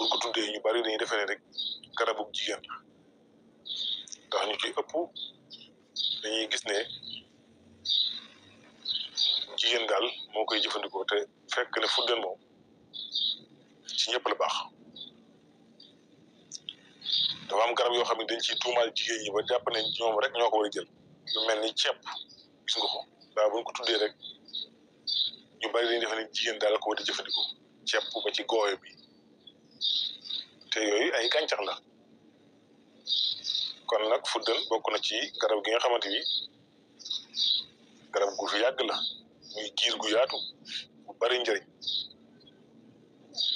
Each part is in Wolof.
buñ ko tuddee ñu bari dañuy defee ne rek garabu jigéen la ndax ñu ci ëpp dañuy gis ne jigéen daal moo koy jëfandikoo te fekk ne fuddën moom ci ñëpp la baax. dafa am garab yoo xam ne dañ ciy tuumaal jigéen ñi ba jàpp ne ñoom rek ñoo ko war a jël lu mel ni ceeb gis nga ko waaw buñ ko tuddee rek ñu bari dañuy defe ne jigéen daal ko war a jëfandikoo ceeb ba ci gooyo bi te yooyu ay gàncax la kon nag fuddën bokk na ci garab gi nga xamante ni garab gu fi yàgg la muy giir gu yaatu bu bari njëriñ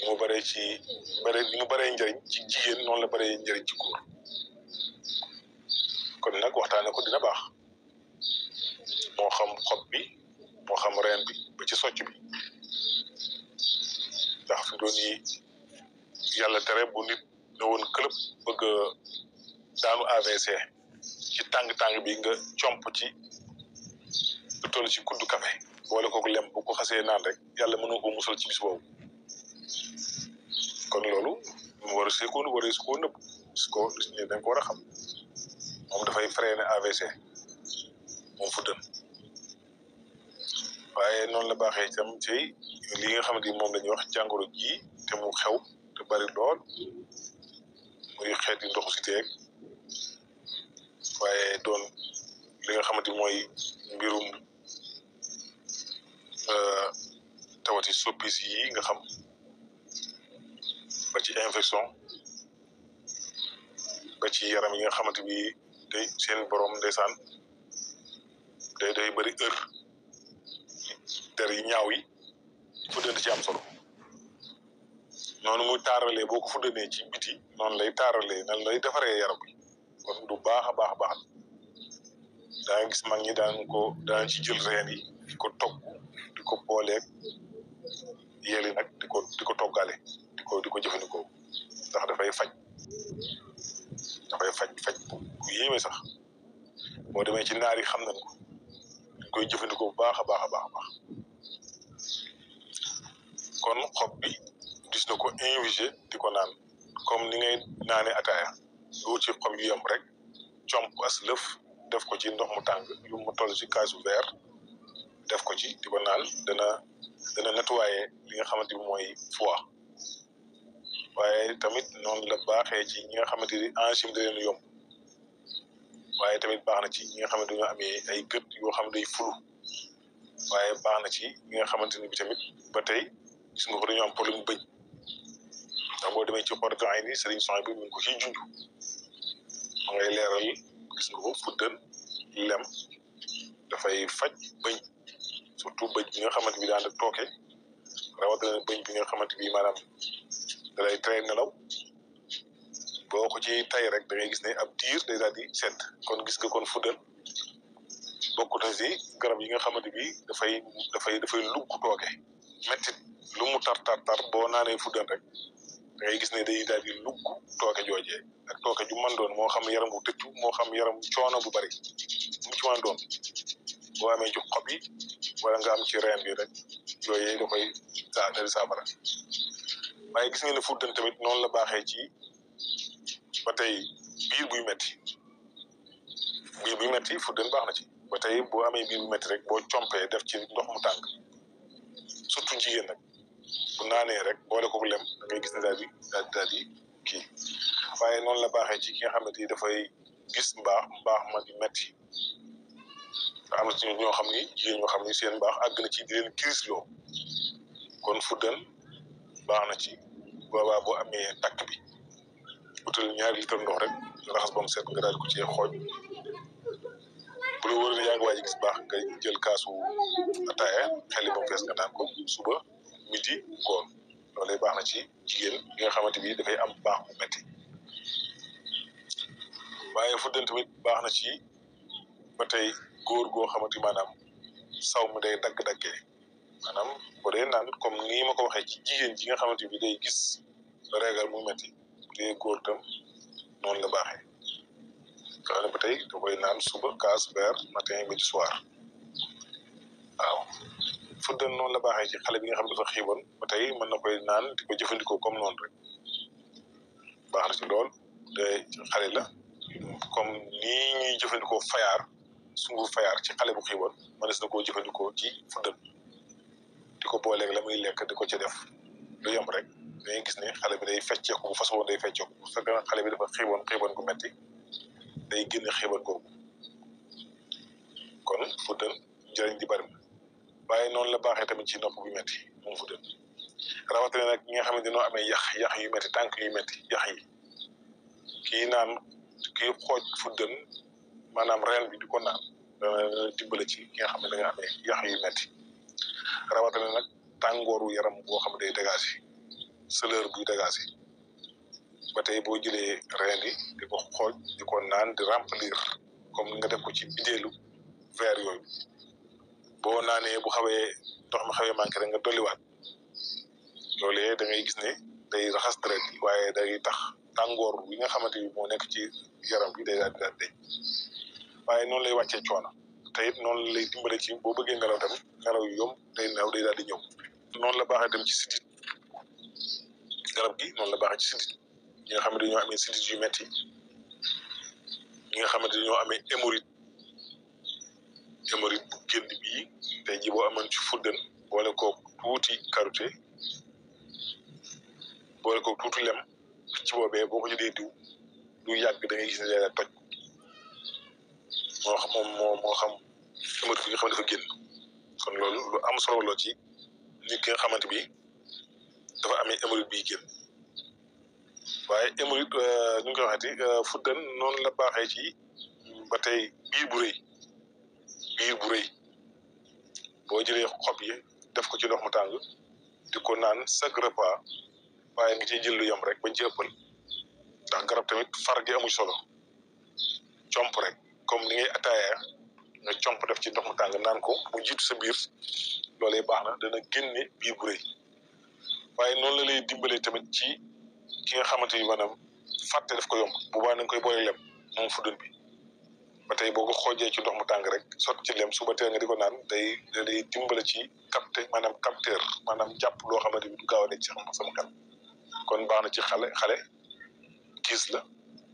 mu baree ci mu baree njëriñ ci jigéen noonu la baree njëriñ ci góor kon nag waxtaane ko dina baax moo xam xob bi moo xam reen bi ba ci socc bi ndax fi doon yi yàlla tere bu nit ne woon këlëb bëgg daanu AVC ci tàng-tàng bi nga comp ci lu toll ci kuddu café boole kooku lem bu ko xasee naan rek yàlla mënu ko musal ci bis boobu kon loolu mu war a seekoon waree su koo nëbb su ko ne dañ ko war a xam moom dafay freiner AVC moom fuddën waaye noonu la baaxee itam ci li nga xamante ni moom la ñuy wax jàngoro ji te mu xew te bari lool muy xeeti ndoxu si teeg waaye doon li nga xamante ni mooy mbirum tawati soppis yi nga xam ba ci infection ba ci yaram yi nga xamante bi day seen borom ndeysaan day bari heure der yi ñaaw yi fuddën ci am solo noonu muy taaralee boo ko fuddanee ci biti noonu lay taaralee nan lay defaree yaram bi kon du baax a baax a baax daa nga gis mag ñi daan ci jël reen yi di ko togg di ko booleeg yéeli nag di ko toggale di ko jëfandikoo ndax dafay faj bu yéeme sax boo demee ci naar yi xam nañ ko dañ koy jëfandikoo bu baax a baax a baax a baax kon xob bi gis na ko invigé di ko naan comme ni ngay naane ataaya lu ci xob yu yem rek comp as lëf def ko ci ndox mu tàng yu mu toll ci kaasu verre def ko ci di ko naan dana nettoyer li nga xamante ni mooy foie waaye tamit noonu la baaxee ci ñi nga xamante ni enzyme da leen yomb waaye tamit baax na ci ñi nga xamante dañoo amee ay gët yoo xam day fulu waaye baax na ci ñi nga xamante ni bi tamit ba tey gis nga ko dañoo am problème bëñ ndax boo demee ci xorta ay ni sëriñ soxna bi mu ngi ko ciy junj ma ngay leeral gis nga ko fuddën lem dafay faj bëñ surtout bëñ bi nga xamante bi daan tooke rawatina bëñ bi nga xamante bi maanaam da lay tere nelaw boo ko ci tay rek da ngay gis ne ab diir day daal di sedd kon gis nga kon fuddën bokk na si garab yi nga xamante bi dafay lugg tooke mettit lu mu tar boo naanee fuddën rek da ngay gis ne day daal di lugg tooke joojee ak tooke ju mën doon moo xam yaram bu tëccu moo xam yaram coono bu bari mu ci mën doon boo amee ci xob yi wala nga am ci reen bi rek yooyu da koy dal saafara waaye gis ngeen ne fuddën tamit noonu la baaxee ci ba tey biir buy metti fuddën baax na ci ba tey boo amee biir bu metti rek boo compee def ci ndox mu tàng surtout jigéen nag bu naanee rek boole ko lem da ngay gis ne daal di kii waaye noonu la baaxee ci ki nga xamante ni dafay gis mbaax ma di metti am na ci ñoo xam ni jigéen ñoo xam ni seen mbaax àgg na ci di leen kirisloo kon fuddën baax na ci boobaa boo amee takk bi utal 2 litre ndox rek raxas ba mu set nga daal ko ci xooj bu la wóor ne yaa ngi waaj gis baax nga jël kaasu ataaya xel ba mu fees nga naan ko suba midi ngoon loolu baax na ci jigéen bi nga xamante bi dafay am baax bu metti waaye fuddën tamit baax na ci ba tey góor goo xamante maanaam saw mi day dagg-daggee maanaam boo dee naan comme nii ma ko waxee ci jigéen ji nga xamante bi day gis régal mu metti te góor tam noonu la baaxee nga xam ne ba tey da koy naan suba kaas verre matin midi soir waaw fuddën noonu la baaxee ci xale bi nga xam ne dafa xiiboon ba tey mën na koy naan di ko jëfandikoo comme noonu rek baax na ci lool te xale la comme nii ñuy jëfandikoo fayaar sungu fayaar ci xale bu xiiboon mënees na koo jëfandikoo ci fuddën di ko booleeg la muy lekk di ko ci def lu yem rek dañuy gis ne xale bi day fecceeku bu façon day fecceeku bu fekkee xale bi dafa xiiboon gu metti day génne xiiboon googu kon fuddën njëriñ di bari waaye noonu la baaxee tamit ci nopp bu metti moom fuddën rawatina nag ñi nga xam ne dañoo amee yax yu metti tànk yu metti yax yi kii xooj fuddën maanaam reen bi di ko naan dana dimbale ci ki nga xam ne da nga amee yax yu metti rawatina nag tàngooru yaram boo xam ne day dégagé chaleur buy dégagé ba tey boo jëlee reen yi di ko xooj di ko naan di remplir comme nga def ko ci bidéelu verre yooyu boo naanee bu ndox mi xawee manqué rek nga dolliwaat loolee da ngay gis ne day raxas deret yi waaye day tax tàngoor bi nga xamante ni moo nekk ci yaram bi day daal di daal deñ waaye noonu lay wàccee coono te it noonu lay dimbale ci boo bëggee ngelaw tamit ngelaw yu yomb day naaw day daal di ñëw noonu la baaxee tamit ci sidit garab gi noonu la baaxee ci sidit ñi nga xam ne dañoo amee sidit yu metti ñi nga xamante dañoo amee hémorroïde bu génn bii tey ji boo amoon ci fuddën boole ko tuuti karité boole ko tuuti lem ci boobee boo ko jëlee diw du yàgg da ngay gis ne day toj moo xam moo xam hémorroïde bi nga xam ne dafa génn kon loolu lu am solo la ci nit ki nga xamante bi dafa amee hémorroïde biy génn waaye hémorroïde nu ñu koy waxeeti fuddën noonu la baaxee ci ba tey biir bu rëy boo jëlee xob yi def ko ci ndox mu tàng di ko naan chaque repas waaye nga ciy jël lu yem rek bañ ci ëppal ndax garab tamit far gi amuñ solo comp rek comme ni ngay ataaya nga comp def ci ndox mu tàng naan ko mu jiitu sa biir loolee baax na dana génne biir bu rëy waaye noonu la lay dimbalee tamit ci ki nga xamante ni maanaam fàtte daf ko yomb bu baax na nga koy boole lem moom fuddën bi ba tey boo ko xoojee ci ndox mu tàng rek sotti ci lem suba teel nga di ko naan day dimbale ci capteur maanaam jàpp loo xamante ni du gaaw a nekk ci sama xel kon baax na ci xale kiis la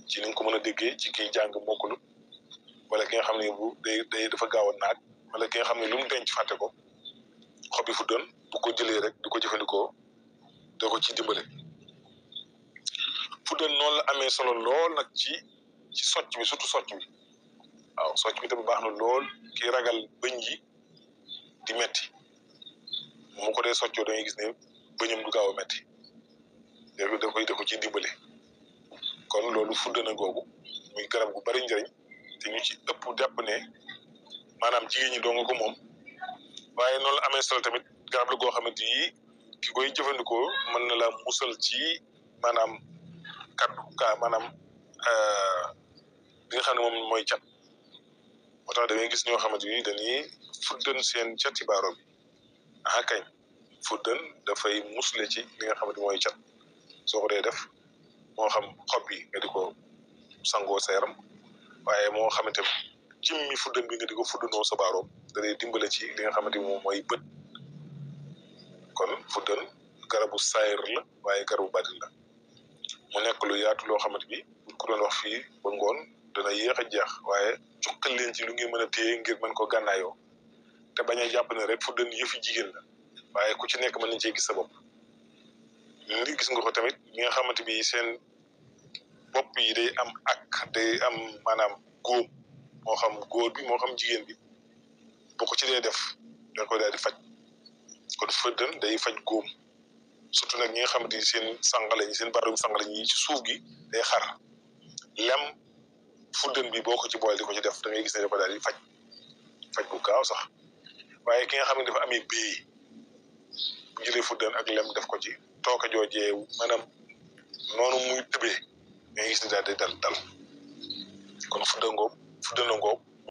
ci ni nga ko mën a déggee ci kiy jàng mokkulu wala ki nga xam ne bu day dafa gaaw a naaj wala ki nga xam ne lu mu denc fàtte ko xobi fuddën bu ko jëlee rek di ko jëfandikoo da ko ci dimbale fuddën noonu la amee solo lool nag ci socc bi surtout socc bi waaw socc bi tamit baax na lool kii ragal bëñ yi di metti mu ko dee soccoo da ngay gis ne bëñam du gaaw a metti da ko ciy dimbale kon loolu fuddën a googu muy garab gu bari njëriñ te ñu ci ëpp jàpp ne maanaam jigéen ñi doo nga ko moom waaye noonu la amee solo tamit garab la goo xamante yi ki koy jëfandikoo mën na la musal ci maanaam maanaam li nga xam ne moom mooy cat moo tax da ngay gis ñoo xamante ni dañuy fuddën seen cati baaro bi kañ fuddën dafay musle ci li nga xamante mooy cat soo ko dee def moo xam xob yi nga di ko sangoo sa yaram waaye moo xamante jimmi fuddën bi nga di ko fuddënoo sa baaro da lay dimbale ci li nga xamante moom mooy bët kon fuddën garabu saayir la waaye garabu baatin la mu nekk lu yaatu loo xamante bi ku doon wax fii ba ngoon dana yéex a jeex waaye cuqal leen ci lu ngeen mën a téye ngir mën ko gànnaayoo te bañ a jàpp ne rek fuddën yëfi jigéen la waaye ku ci nekk mën nañ cee gis sa bopp li gis nga ko tamit ñi nga xamante bi seen bopp yi day am maanaam góom moo xam góor bi moo xam jigéen bi boo ko ci dee def da koy daal di faj kon fuddën day faj góom surtout nag ñi nga xamante ni seen sàngale ñi seen baram sàngale ñi ci suuf gi day xar lem fuddën bi boo ko ci boole di ko ci def da ngay gis ne dafa daal di faj bu gaaw sax waaye ki nga xam ne dafa amee bii bu jëlee fuddën ak lem def ko ci tooke joojee maanaam noonu muy tëbee da ngay gis ne daal di dal kon fuddën ngoog